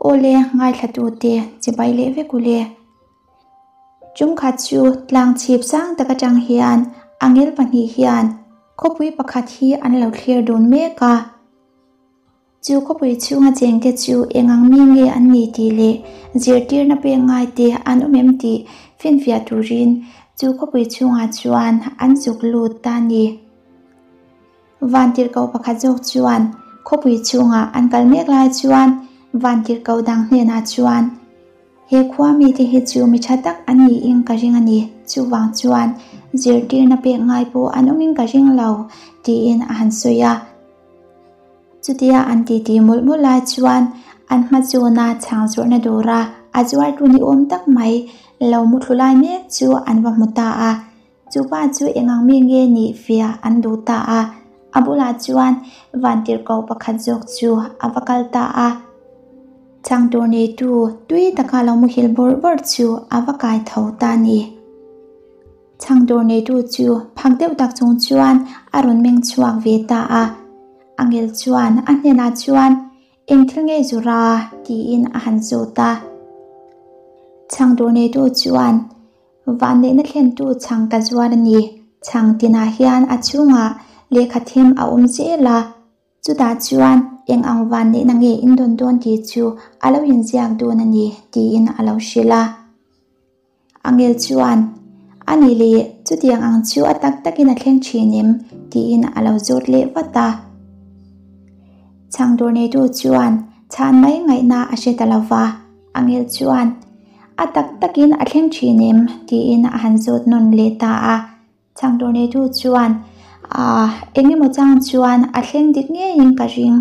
Awle ngaithlatute chibai leh vek ule. Tumkhat chu tlang chhip sang tak atang hian angel pahnih hian khawpui pakhat hi an lo thlir dun mek a. Chu khawpui chhunga chengte chu eng ang mi nge an ni tih leh zirtirna pek ngai te an awm em tih finfiah turin chu khawpui chhungah chuan an zuk lut ta a ni. Vantirhkoh pakhat zawk chuan khawpui chhungah an kal mek lai chuan vantirhkoh dang hnenah chuan, He khua mite hi chu mi tha tak an niin ka ring a ni, chuvang chuan zirtirna pek ngai pawh an awmin ka ring lo, tiin a han sawi a. Chutia an titi mawlh mawlh lai chuan an hma chawna chhang zawrhna dawra a zuartu ni awm tak mai lo muthlu lai mek chu an va hmu ta a. Chu pa chu engang mi nge nih fia an duh ta a, a bulah chuan vantirhkoh pakhat zawk chu a va kal ta a. Chhang tur neitu tui taka lo muhil bawrh bawrh chu a va kai tho ta a ni. Chhang tur neitu chu phak deuh tak chung chuan a rawn meng chhuak ve ta a. Angel chuan a hnenah chuan, Eng thil nge zura? tiin a han zawt a. Chhang tur neitu chuan, Vanneihna thlentu chhang ka zuar a ni. Chhang tinah hian a chhungah lehkha them a awm zel a. Chutah chuan eng ang vanneihna nge in dawn dawn tih chu a lo inziak dawn a ni, tiin a lo hrilh a. Angel chuan, A nih leh, chutiang ang chu a tak takin a thleng thin em? tiin a lo zawt leh vat a. Chhang tur neitu chuan chhan mai ngaihna a hre ta lo va. Angel chuan, A tak takin a thleng thin em? tiin a han zawt nawn leh ta a. Chhang tur neitu chuan, Aah, eng emaw chang chuan a thleng dik ngeiin ka ring.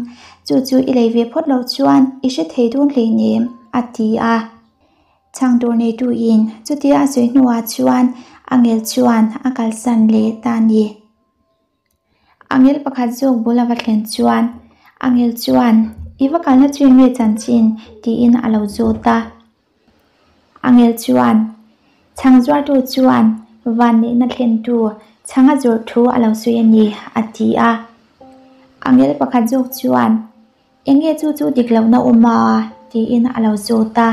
Chu chu i lei ve phawt lo chuan i hre thei dawn hleinem, a ti a. Chhang tur neituin chutia a sawi hnuah chuan Angel chuan a kalsan leh ta a ni. Angel pakhat zawk bul a va thlen chuan Angel chuan, I va kalna chu eng nge chanchin? tiin a lo zawt a. Angel chuan, Chhang zuartu chuan vanneihna thlentu chhang a zawrh thu a lo sawi a ni, a ti a. Angel pakhat zawk chuan, Eng nge chu chu dik lohna awm a? tiin a lo zawt a.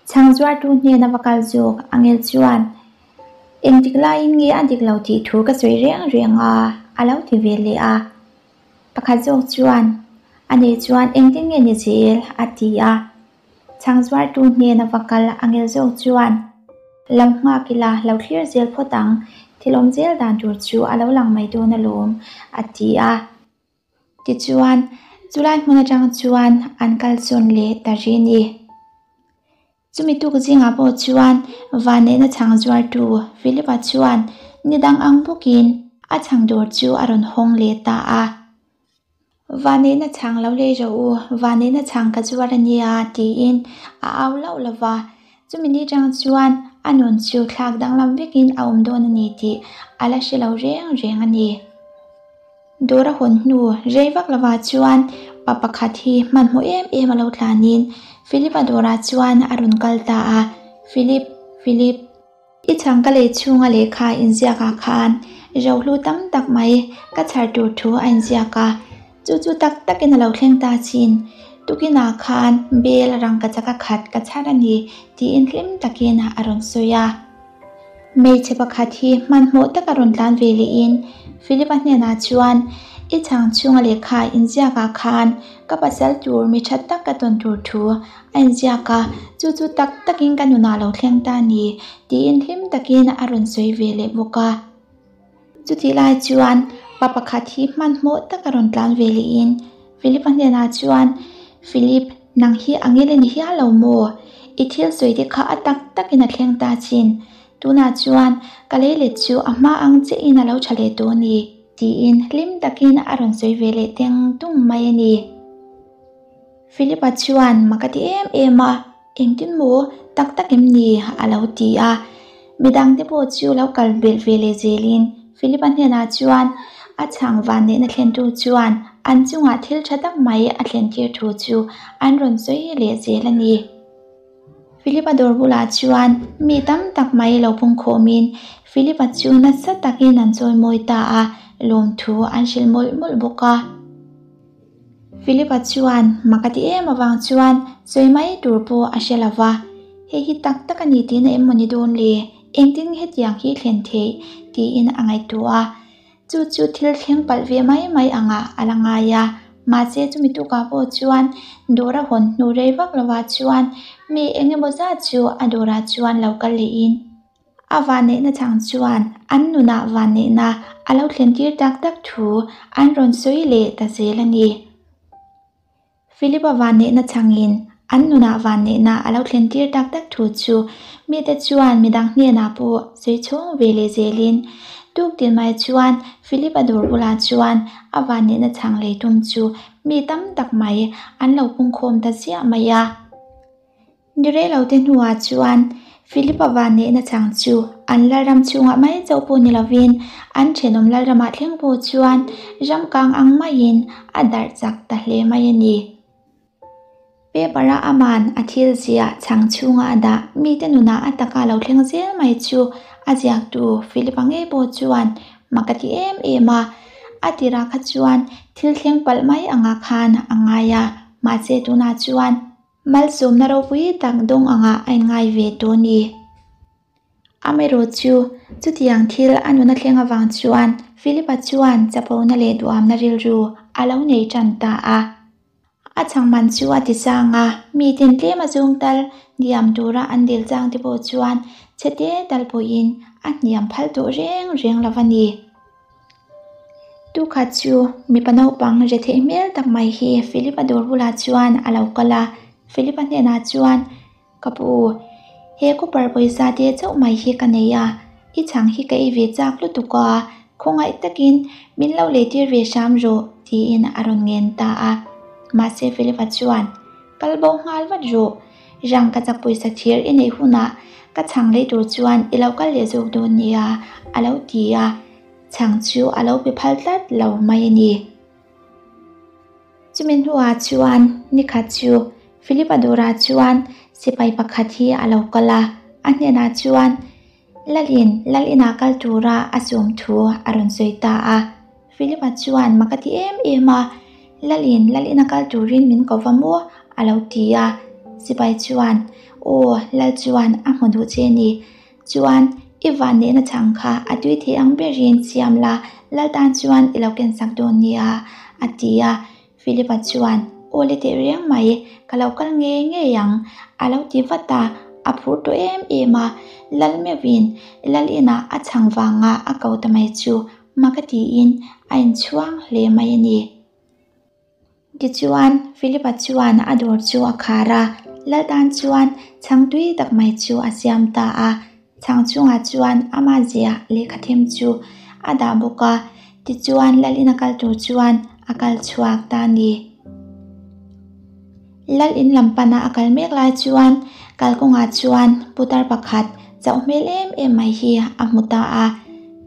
Chhang zuartu hnena va kal zawk Angel chuan, Engtik laiin nge a dik lo tih thu ka sawi reng reng a, a lo ti ve leh a. Pakhat zawk chuan, A nih chuan engtin nge ni zel? a ti a. Chhang zuartu hnena va kal Angel zawk chuan, Lo nghak ila, lo thlir zel phawt ang, thil awm zel dan tur chu a lo lang mai dawn alawm, a ti a. Tichuan, chulai hmun atang chuan an kal zawn leh ta ri a ni. Chumi tuk zingah pawh chuan vanneihna chhang zuartu Philip-a chuan ni dang ang bawkin a chhang dawr chu a rawn hawng leh ta a. Vanneihna chhang lo lei rawh u, vanneihna chhang ka zuar a nia tiin a au lauh lo va. Chumi ni tang chuan a nun chu thlak danglam vekin a awm dawn a ni tih a la hre lo reng reng a ni. Dawr a hawn hnu rei vak lovah chuan pa pakhat hi hmanhmawh em em a lo tlanin Philip-a dawrah chuan a rawn kal ta a, Philip, Philip, i chhang ka lei chhunga lehkha inziakah khan rohlu tam tak mai ka chhar tur thu a inziak a, chu chu tak takin a lo thleng ta chin, tukinah khan bel rangkachak a khat ka chhar a ni tiin hlim takin a rawn sawi a. Hmeichhe pakhat hi hmanhmawh taka rawn tlan ve lehin Philip-a hnenah chuan, I chhang chhunga lehkha inziakah khan ka pasal tur mi tha tak ka tawn tur thu a inziak a, chu chu tak takin ka nunah lo thleng ta a ni, tiin hlim takin a rawn sawi ve leh bawk a. Chutih lai chuan pa pakhat hi hmanhmawh taka rawn tlan ve lehin Philip-a hnenah chuan, Philip, nang hi a ngel a ni hial lo maw? I thil sawi te kha a tak takin a thleng ta chin. Tunah chuan ka lei let chu a hma ang chiahin a lo tha leh tawh a ni, tiin hlim takin a rawn sawi ve leh teng tung mai a ni. Philip-a chuan mak a ti em em a, Engtin maw? Tak tak em ni? a lo ti a. Midangte pawh chu lo kal belh ve leh zelin Philip-a hnenah chuan a chhang vanneihna thlentu chuan an chungah thil tha tak mai a thlen tir thu chu an rawn sawi leh zel a ni. Philip-a dawr bulah chuan mi tam tak mai lo pungkhawmin Philip-a chu nasa takin an chawimawi ta a, lawmthu an hrilh mawlh mawlh bawk a. Philip-a chuan mak a ti em avang chuan sawi mai tur pawh a hre lo va, Hei hi tak tak a ni tihna em maw ni dawn le? Engtin nge hetiang hi thlen theih? tiin a ngaihtuah a. Chu chu thil thleng palh ve mai mai angah a la ngai a. Mahse chumi tukah pawh chuan dawr a hawn hnu rei vak lovah chuan mi eng emaw zat chu a dawrah chuan lo kal lehin a vanneihna chang chuan an nunah vanneihna a lo thlen tir tak tak thu an rawn sawi leh ta zel a ni. Philip-a vanneihna changin an nunah vanneihna a lo thlen tir tak tak thu chu mite chuan midang hnenah pawh sawi chhawng ve leh zelin tuktin mai chuan Philip-a dawr bulah chuan a vanneihna chang lei tum chu mi tam tak mai an lo pungkhawm ta ziah mai a. Ni reilote hnuah chuan Philip-a vanneihna chang chu an lalram chhungah mai chauh pawh ni lovin an thenawm lalramah thleng pawh chuan ramkang ang maiin a darh chak ta hle mai a ni. Paper-a aman a thil ziah chang chhunga a dah mite nunah a taka lo thleng zel mai chu a ziaktu Philip-a ngei pawh chuan mak a ti em em a, a tirah kha chuan thil thleng palh mai angah khan a ngai a, mahse tunah chuan Malsawmna ropui tak dawng angah a inngai ve tawh a ni. Amaherawh chu, chutiang thil a nuna thleng avang chuan Philip-a chuan chapona leh duhamna rilru a lo nei tan ta a. A chhangman chu a ti chang a, miten tlem a zawng tal diam tura an dil chang te pawh chuan chhete tal pawhin a hniam phal tawh reng reng lo a ni. Tukhat chu mipa naupang re theih hmel tak mai hi Philip-a dawr bulah chuan a lo kal a, Philip-a hnenah chuan, Ka pu, he copper pawisa te chauh mai hi ka nei a, i chhang hi ka ei ve chak lutuk a, khawngaih takin min lo leitir ve hram rawh, tiin a rawn ngen ta a. Mahse Philip-a chuan, Kal bo nghal vat rawh, rang ka chak pawisa thir i neih hunah ka chhang lei tur chuan i lo kal leh zawk dawn nia, a lo ti a. Chhang chu a lo pe phal tlat lo mai a ni. Chumi hnuah chuan nikhat chu Philip-a dawrah chuan sipai pakhat hi a lo kal a, a hnenah chuan Lalin lal inah kal tura a sawm thu a rawn sawi ta a. Philip-a chuan mak a ti em em a, Lalin lal ina kal turin min ko va maw? a lo ti a. Sipai chuan, Aw, lal chuan a hmu duh che ni. Chuan, i vanneihna chhang kha a tui thei ang berin siam la, lal tan chuan i lo kensak dawn nia, a ti a. Philip-a chuan, Aw le teh reng mai, ka lo kal ngei ngei ang, a lo ti vat a, a phur tawh em em a. Lal meuhin lal inah a chhang vanga a ko ta mai chu mak a tiin a inchhuang hle mai a ni. Tichuan, Philip-a chuan a dawr chu a khar a, lal tan chuan chhang tui tak mai chu a siam ta a. Chhang chungah chuan ama ziah lehkha them chu a dah bawk a, tichuan lal in a kal tur chuan a kal chhuak ta a ni. Lal in lam pana a kal mek lai chuan kalkawngah chuan putar pakhat chauh hmel em em mai hi a hmu ta a.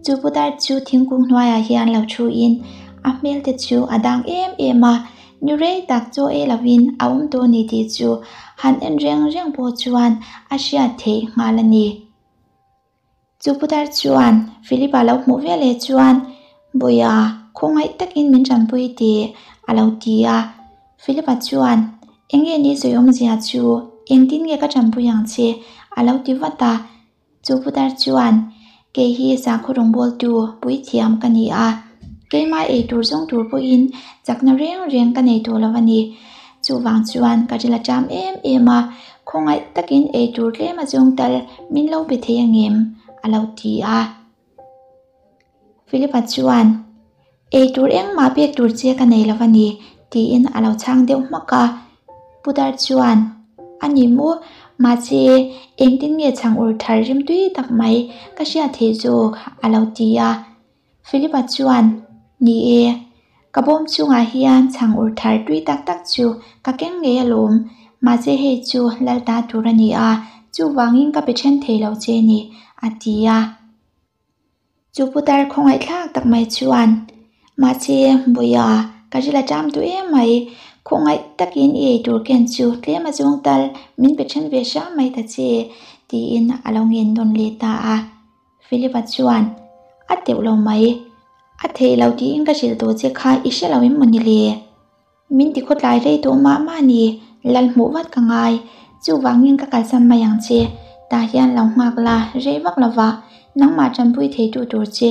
Chu putar chu thingkung hnuaiah hian lo thu in a hmel te chu a dang em em a, ni rei tak chaw ei lovin a awm tawh a ni tih chu han en reng reng pawh chuan a hriat theih nghal a ni. Chu putar chuan Philip-a lo hmuh ve leh chuan, Bawiha, khawngaih takin min tanpui teh, a lo ti a. Philip-a chuan, Enge ni sawi awmzia chu, engtin nge ka tanpui ang che? a lo ti vat a. Chu putar chuan, Kei hi sakhaw rawngbawltu puithiam ka ni a, keimah ei tur zawng tur pawhin chakna reng reng ka nei tawh lo a ni. Chuvang chuan ka ril a ṭam em em a, khawngaih takin ei tur tlem a zawng tal min lo pe thei angem? a lo ti a. Philip-a chuan, Ei tur engmah pek tur che ka nei lo a ni, tiin a lo chhang deuh hmak a. Putar chuan, A ni maw, mahse engtin nge chhang ur thar rim tui tak mai ka hriat theih zawk? a lo ti a. Philip-a chuan, Ni e, ka bawm chungah hian chhang ur thar tui tak tak chu ka keng ngei alawm, mahse hei chu lal ta tur a ni a, chuvangin ka pe then thei lo che ni, a ti a. Chu putar khawngaihthlak tak mai chuan, Mahse, Bawiha, ka ril a ṭam duh em mai, khawngaih takin i ei tur ken chu tlem a zawng tal min pe then ve hram mai ta che, tiin a lo ngen nawn leh ta a. Philip-a chuan, A teuh lo mai, a theih lo tiin ka hrilh tawh che kha i hre lo em maw ni le? Min ti khawtlai rei tawh mah mah a ni, lal hmuh vat ka ngai. Chuvangin ka kalsan mai ang che, tah hian lo nghak la, rei vak lo va, nangmah tanpui theitu tur che,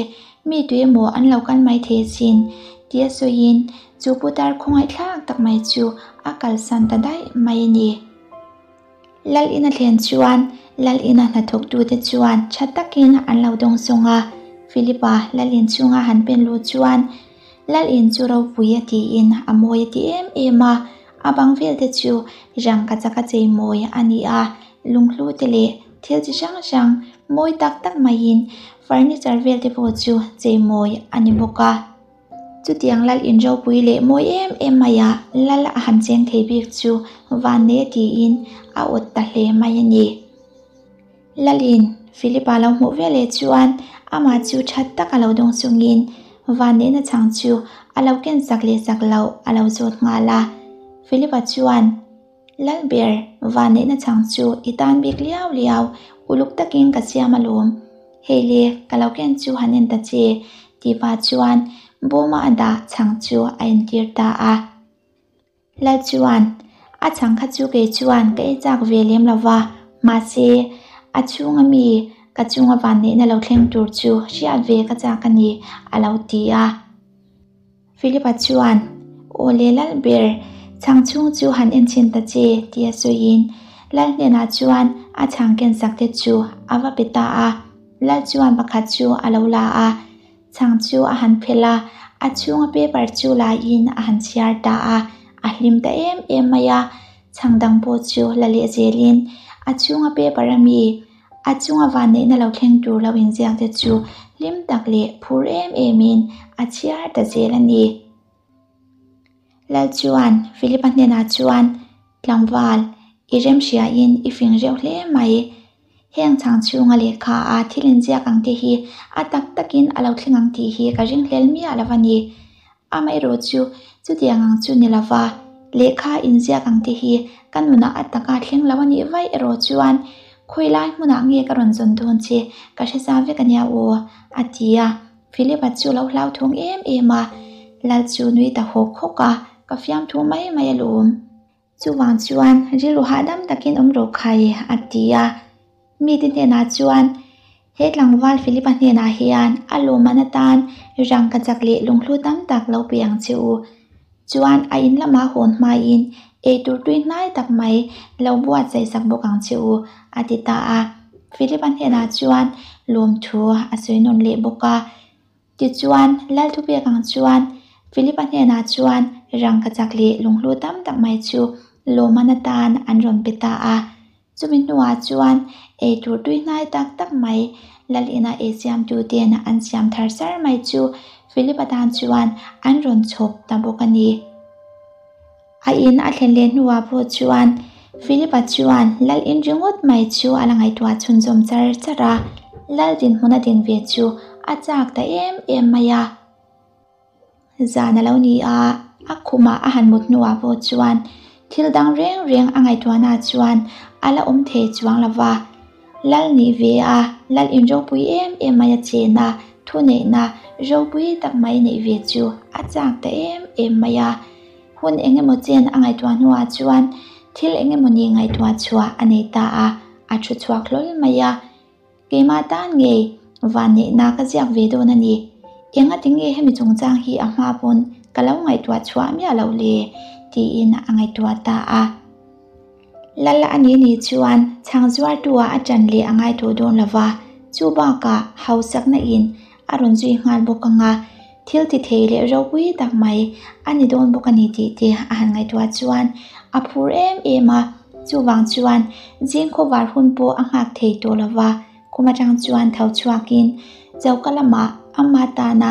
mi tui emaw an lo kal mai thei asin, tia sawiin chu putar khawngaihthlak tak mai chu a kalsan ta daih mai a ni. Lal ina thlen chuan Lal ina hnathawktute chuan tha takin an lo dawng sawng a, Philip-a Lal in chhunga han pen lut chuan Lal in chu ropui a tiin a mawi a ti em em a, a bang vel te chu rangka chaka chei mawi a ni a, lunghlu te leh thil chi hrang hrang mawi tak tak maiin furniture vel te pawh chu chei mawi a ni bawk a. Chutiang lal in ropui leh mawi em em maiah lal a han cheng thei bik chu Vanne tiin a awt ta hle mai a ni. Lalin Philip-a lo hmuh veleh chuan amah chu tha tak a lo dawng chungin Vannehna chhang chu a lo ken sak leh sak loh a lo zawt nghal a. Philip-a chuan, Lalber, Vanneihna chhang chu i tan bik liau liau, uluk takin ka siam alawm. Hei le, ka lo ken chu han en ta che, tih pah chuan bawma a dah chhang chu a entir ta a. Lal chuan, A chhang kha chu kei chuan ka ei chak ve lem lo va, mahse, a chhunga mi ka chunga vanneihna lo thleng tur chu hriat ve ka chak a ni, a lo ti a. Philip-a chuan, Aw le lal ber, chhang chhung chu han en chhin ta che, tia sawiin lal hnenah chuan a chhang ken sak te chu a va pe ta a. Lal chuan pakhat chu a lo la a, chhang chu a han phelh a, a chhunga paper chu laiin a han chhiar ta a, a hlim ta em em mai a. Chhang dang pawh chu la leh zelin a chhunga paper a mi A chunga vanneihna lo thleng tur lo inziak te chu hlim tak leh phur em emin a chhiar ta zel a ni. Lal chuan Philip-a hnenah chuan, Tlangval, i remhriain i fing reuh hle mai. Heng chhang chhunga lehkha a thil inziak ang te hi a tak takin a lo thleng ang tih hi ka ringhlel miah lo a ni. Amaherawh chu chutiang ang chu ni lova, lehkha inziak ang te hi ka nunah a taka thleng lo a nih vaih erawh chuan khawi lai hmunah nge ka rawn zawn dawn che ka hre za vek a nia aw, a ti a. Philip-a chu lo hlauthawng em em a, Lal chu nui ta hawk hawk a, Ka fiamthu mai mai alawm. Chuvang chuan rilru hahdam takin awm rawh khai, a ti a. Mite hnenah chuan, He tlangval Philip-a hnenah hian a lawmman atan rangkachak leh lunghlu tam tak lo pe ang che u. Chuan a in lamah hawn hmain eitur tui hnai tak mai lo buatsaih sak bawk ang che u, a ti ta a. Philip-a hnenah chuan lawmthu a sawi nawn leh bawk a. Tichuan, Lal thupek ang chuan Philip-a hnenah chuan rangkachak leh lunghlu tam tak mai chu lawmman atan an rawn pe ta a. Chumi hnuah chuan eitur tui hnai tak tak mai Lal ina ei siamtu ten an siam thar sar mai chu Philip-a tan chuan an rawn chhawp ta bawk a ni. A in a thlen leh hnuah pawh chuan Philip-a chuan Lal in ringawt mai chu a la ngaihtuah chhunzawm char char a, Lal dinhmun a din ve chu a chak ta em em mai a. Zan a lo ni a, a khumah a han mut hnuah pawh chuan thil dang reng reng a ngaihtuahnaah chuan a la awm thei chuang lo va. Lal nih ve a, Lal in ropui em em mai a chen a, thuneihna ropui tak mai neih ve chu a chak ta em em mai a. Hun eng emaw chen a ngaihtuah hnuah chuan thil eng emaw ni ngaihtuah chhuah a nei ta a, a thu chhuak hlawl mai a. Keimah tan ngei vanneihna ka ziak ve dawn a ni. Engati nge hemi chungchang hi a hma pawn ka lo ngaihtuah chhuah miah loh le? tiin a ngaihtuah ta a. Lal a nih ni chuan chhang zuartu-ah a ṭan leh a ngai tawh dawn lo va, chu bakah hausakna in a rawn zui nghal bawk ang a, thil ti thei leh ropui tak mai a ni dawn bawk a ni tih te a han ngaihtuah chuan a phur em em a, chuvang chuan zing khawvar hun pawh a nghak thei tawh lo va, khum atang chuan tho chhuakin choka lamah ama tana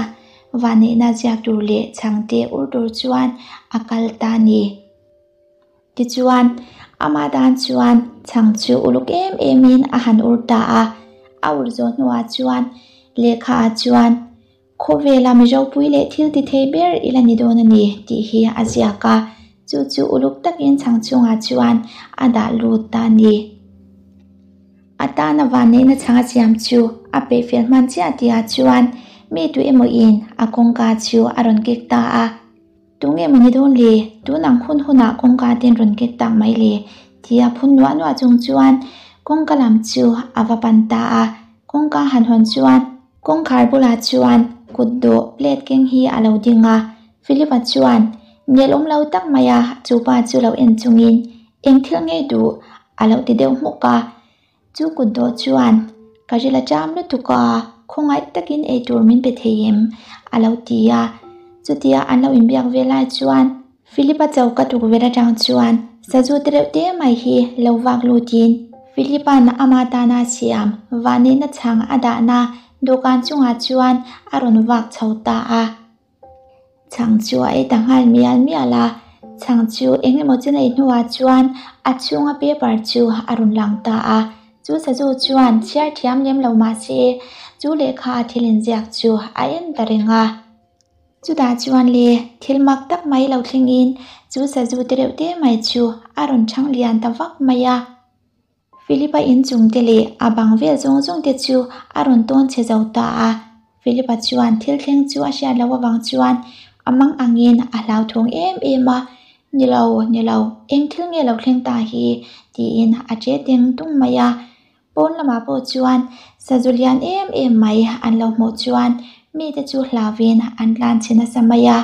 vanneihna ziak tur leh chhangte ur tur chuan a kal ta a ni. Tichuan, amah tan chuan chhang chu uluk em emin a han ur ta a. A ur zawh hnuah chuan lehkha ah chuan, Khawvela mi ropui leh thil ti thei ber i la ni dawn a ni, tih hi a ziak a. Chu chu uluk takin chhang chungah chuan a dah lut ta a ni. A tana vanneihna chhang a siam chu a peih fel hman chiah tihah chuan mi tu emaw in a kawngka chu a rawn kek ta a. Tunge maw ni dawn le? Tun ang hun hunah kawngka ten rawn kek tak mai le? Tia phun nuah nuah chung chuan kawngka lam chu a va pan ta a. Kawngka han hawn chuan kawngkhar bulah chuan kut dawh plate keng hi a lo ding a. Philip-a chuan nelawm lo tak maia chu pa chu lo en chungin eng thil ngei duh a lo ti deuh hmuk a. Chu kut dawh chuan ka ril a cham lutuk a, khawngaih takin eitur min pe thei em? a lo ti a. Chutia an lo inbiak ve lai chuan Philip-a choka tukverh atang chuan sazu te reuh te mai hi lo vak lutin Philip-a'n ama tana siam vanneihna chhang a dahna dawhkan chungah chuan a rawn vak chho ta a. Chhang chu a ei ta nghal mial mial a, chhang chu eng emaw chen ei hnuah chuan a chhunga paper chu a rawn lang ta a. Chu sazu chuan chhiar thiam lem lo mah se chu lehkha a thil inziak chu a en ta reng a. Chutah chuan le thil mak tak mai lo thlengin chu sazu te reuh te mai chu a rawn chhang lian ta vak mai a. Philip-a inchung te leh a bang vel zawng zawng te chu a rawn tawn chhe zo ta a. Philip-a chuan thil thleng chu a hriat loh avang chuan a mang angin a hlauthawng em em a, Ni lo, ni lo, eng thil nge lo thleng ta hi? tiin a che teng tung mai a. Pawn lamah pawh chuan sazu lian em em mai an lo hmuh chuan mite chu hlauhin an tlan chhe nasa mai a.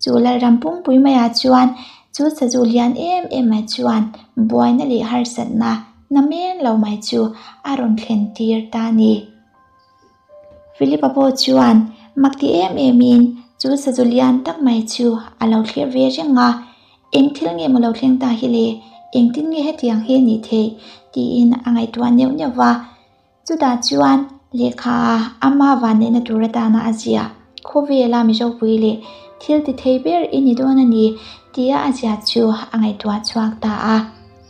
Chu Lalram pumpui maiah chuan chu sazu lian em em mai chuan buaina leh harsatna namen lo mai chu a rawn thlen tir ta a ni. Philip-a pawh chuan mak ti em emin chu sazu lian tak mai chu a lo thlir ve reng a, Eng thil nge maw lo thleng ta hi le? Engtin nge hetiang hi a nih theih? tiin a ngaihtuah neuh neuh va. Chutah chuan lehkha ah ama vanneihna tur atana a ziah, Khawvela Mizopui leh thil ti thei ber i ni dawn a ni tia a ziah chu a ngaihtuah chhuak ta a.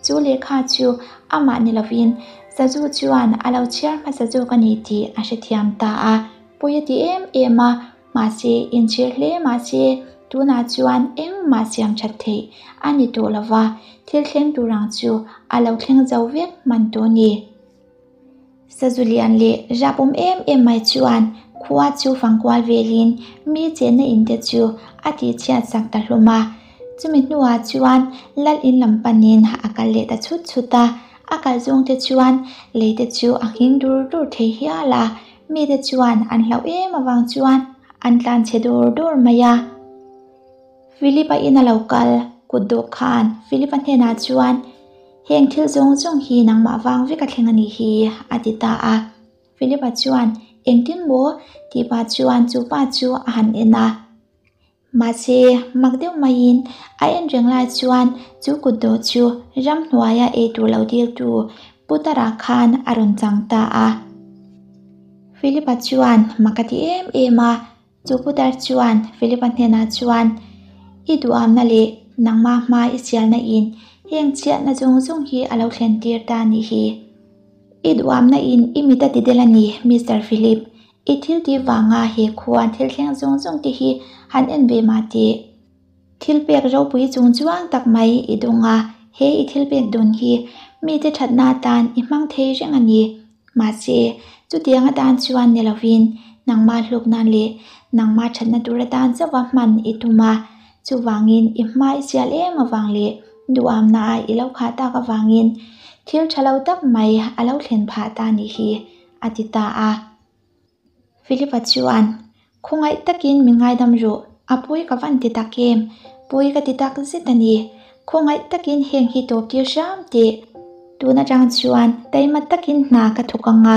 Chu lehkha chu amah ni lovin sazu chuan a lo chhiar hmasa zawk a ni tih a hrethiam ta a. Pawi a ti em em a, mahse inchhir hle mahse tunah chuan engmah siam that theih a ni tawh lova, thil thleng tur ang chu a lo thleng zo vek hman tawh a ni. Sazu lian leh rap awm em em mai chuan khua chu fangkual velin mi chenna in te chu a tihchhiat sak ta hlawm a. Chumi hnuah chuan lal in lam panin a kal leh ta chhut chhut a, a kal zawng te chuan lei te chu a nghing dur dur thei hial a, mite chuan an hlauh em avang chuan an tlan chhe dur dur mai a. Philip-a in a lo kal kut dawh khan Philip-a hnenah chuan, Heng thil zawng zawng hi nangmah vang vek a thleng a nih hi, a ti ta a. Philip-a chuan, Engtin maw? tih pah chuan chu pa chu a han en a. Mahse, mak deuh maiin a en reng lai chuan chu kut dawh chu ramhnuaia ei tur lo diltu Putara khan a rawn chang ta a. Philip-a chuan mak a ti em em a. Chu putar chuan Philip-a hnenah chuan, I duhamna leh nangmah hma i sialna in heng chhiatna zawng zawng hi a lo thlen tir ta a nih hi. I duhamna in i mit a ti del a ni, Mister Philip. I thil tih vanga he khua thil thleng zawng zawng te hi han en ve mah teh. Thil pek ropui chung chuang tak mai i dawng a, he i thil pek dawn hi mite thatna atan i hmang thei reng a ni. Mahse, chutiang atan chuan ni lovin nangmah hluk nan leh nangmah thatna tur atan chauha hman i tum a, chuvangin i hma i sial em avang leh duhamna a i lo khah tak avangin thil tha lo tak mai a lo thlen phah ta nih hi, a ti ta a. Philip-a chuan, Khawngaih takin min ngaidam rawh, a pawi ka van ti tak em? Pawi ka ti tak zet a ni. Khawngaih takin heng hi tawp tir hram teh. Tun atang chuan taima takin hna ka thawk ang a,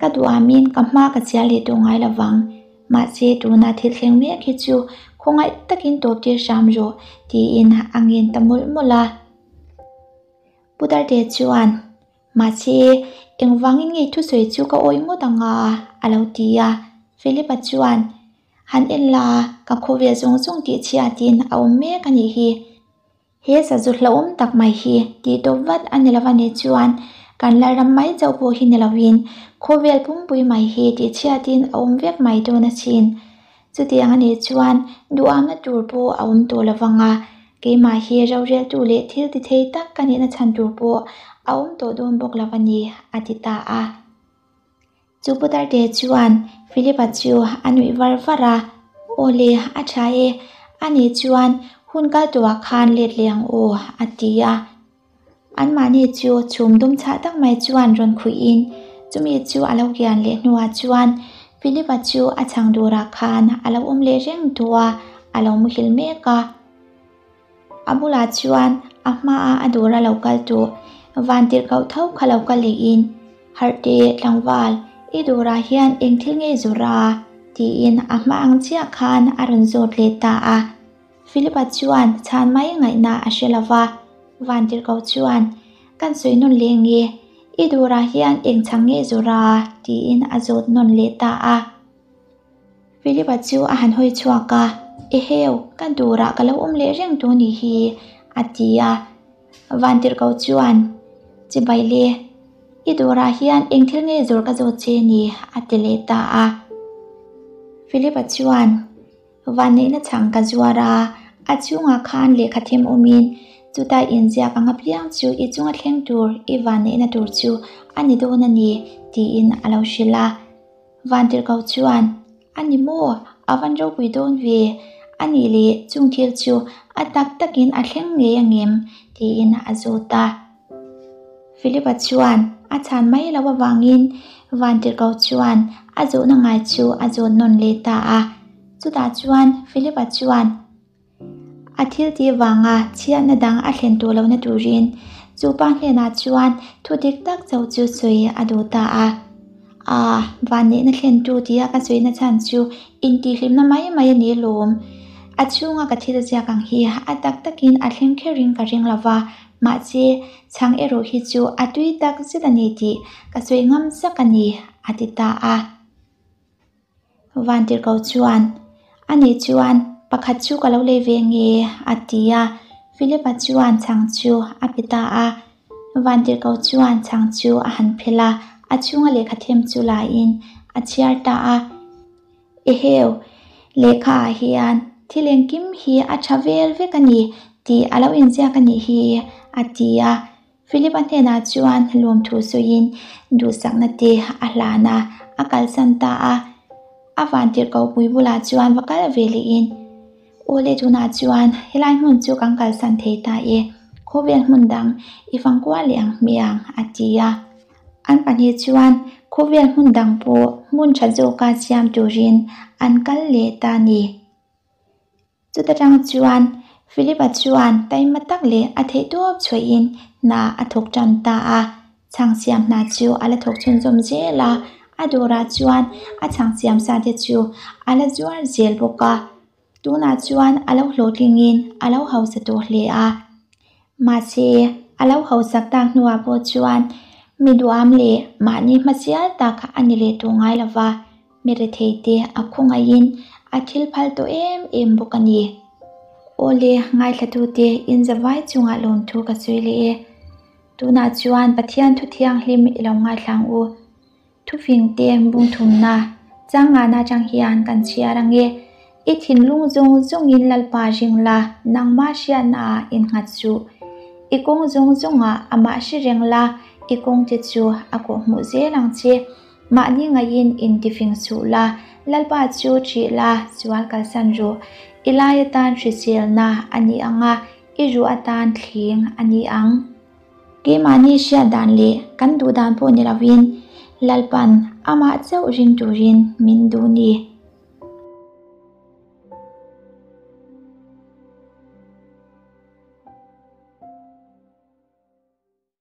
ka duhamin ka hma ka chial leh tawh ngai lovang. Mahse tuna thil thleng mek hi chu khawngaih takin tawp tir hram rawh, tiin a ngen ta mawlh mawlh a. Putarte chuan, Mahse, engvangin nge thusawi chu ka awih ngawt ang a? a lo ti a. Philip-a chuan, Han en la, ka khawvel zawng zawng tih chhiatin a awm mek a nih hi. He sazu hlauhawm tak mai hi tih tawp vat a ni lova nih chuan kan Lalram mai chauh pawh hi ni lovin khawvel pumpui mai hi tih chhiatin a awm vek mai dawn asin. Chutiang a nih chuan duhamna tur pawh a awm tawh lo vang a, keimah hi roreltu leh thil ti thei tak ka nihna chhan tur pawh a awm tawh dawn bawk lo a ni, a ti ta a. Chu Putarte chuan Philip-a chu a nuih var var a, Aw le, a tha e, a nih chuan Hun kal tawhah khan let leh ang aw, a ti a. Anmahni chu chhum dum chhah tak mai chuan rawn khuihin chumi chu a lo kian leh hnuah chuan Philip-a chu a chhang durah khan a lo awm leh reng tawh a, a lo muhil mek a. A bulah chuan a hmaa a dawra lo kal tawh Vantirhkoh tho kha lo kal lehin, Harh teh tlangval, i dawrah hian eng thil nge zawrh a? tiin a hma ang chiah khan a rawn zawt leh ta a. Philip-a chuan chhan mai ngaihna a hre lo va, Vantirhkoh chuan, Kan sawi nawn leh nge, i dawrah hian eng chhang nge zawrh a? tiin a zawt nawn leh ta a. Philip-a chu a han hawi chhuak a, Eheu, ka dawrah ka lo awm leh reng tawh nih hi, a ti a. Vantirhkoh chuan, Chibai le, i dawrah hian eng thil nge zawrh ka zawt che ni? a ti leh ta a. Philip-a chuan, Vanneihna chhang ka zuar a, a chhungah khan lehkha them awmin chuta inziak ang apiang chu i chunga thleng tur, i vanneihna tur chu a ni dawn a ni, tiin a lo hrilh a. Vantirhkoh chuan, A ni maw? A van ropui dawn ve. A nih leh chung thil chu a tak takin a thleng ngei angem? tiin a zawt a. Philip-a chuan a chhan mai loh avangin Vantirhkoh chuan a zawhna ngai chu a zawt nawn leh ta a. Chutah chuan Philip-a chuan a thil tih vanga chhiatna dang a thlen tawh lohna turin chu pa hnenah chuan thu dik tak chauh chu sawi a duh ta a. A, vanneihna thlentu tia ka sawina chhan chu intihhlimna mai mai a ni lawm. A chhunga ka thil ziak ang hi a tak takin a thleng kherin ka ring lo va, mahse chhang erawh hi chu a tui tak zet a ni tih ka sawi ngam zak a ni, a ti ta a. Vantirhkoh chuan, A nih chuan pakhat chu ka lo lei ve nge? a ti a. Philip-a chuan chhang chu a pe ta a. Vantirhkoh chuan chhang chu a han phelh a, a chhunga lehkha them chu laiin a chhiar ta a. Eheu, lehkha ah hian thil engkim hi a tha vel vek a ni tih a lo inziak a nih hi, a ti a. Philip-a hnenah chuan lawmthu sawiin duhsakna te a hlan a, a kalsan ta a. A vantirhkoh pui bulah chuan va kal ve lehin, Aw le tunah chuan helai hmun chu kan kalsan thei ta e, khawvel hmun dang i fangkual leh ang hmiang, a ti a. An pahnih chuan khawvel hmun dang pawh hmun tha zawka siam turin an kal leh ta ni. Chuta tang chuan Philip-a chuan taima tak leh a theihtawp chhuahin hna a thawk tan ta a, chhang siam hna chu a la thawk chhunzawm zel a, a dawrah chuan a chhang siam sa te chu a la zuar zel bawk a, tunah chuan a lo hlawhtlingin a lo hausa tawh hle a. Mahse, a lo hausak tak hnuah pawh chuan mi duham leh mahni hmasial tak a ni leh tawh ngai lo va, mi rethei te a khawngaihin a thil phal tawh em em bawk a ni. Awle, ngaithlatute inzavai chungah lawmthu ka sawi leh e. Tunah chuan Pathian thu thianghlim i lo ngaithla ang u. Thufing te bung thumna changana atang hian kan chhiar ang e. I thinlung zawng zawngin Lalpa ring la, nangmah hriatnaah innghat suh. I kawng zawng zawngah amah hre reng la, i kawngte chu a kawhhmuh zel ang che. Mahni ngaihin intifing suh la, Lalpa chu ṭih la, sual kalsan rawh. I lai atan hriselna a ni ang a, i ruh atan thling a ni ang. Keimahni hriat dan leh kan duh dan pawh ni lovin Lalpan amah chauh ring turin min duh ni.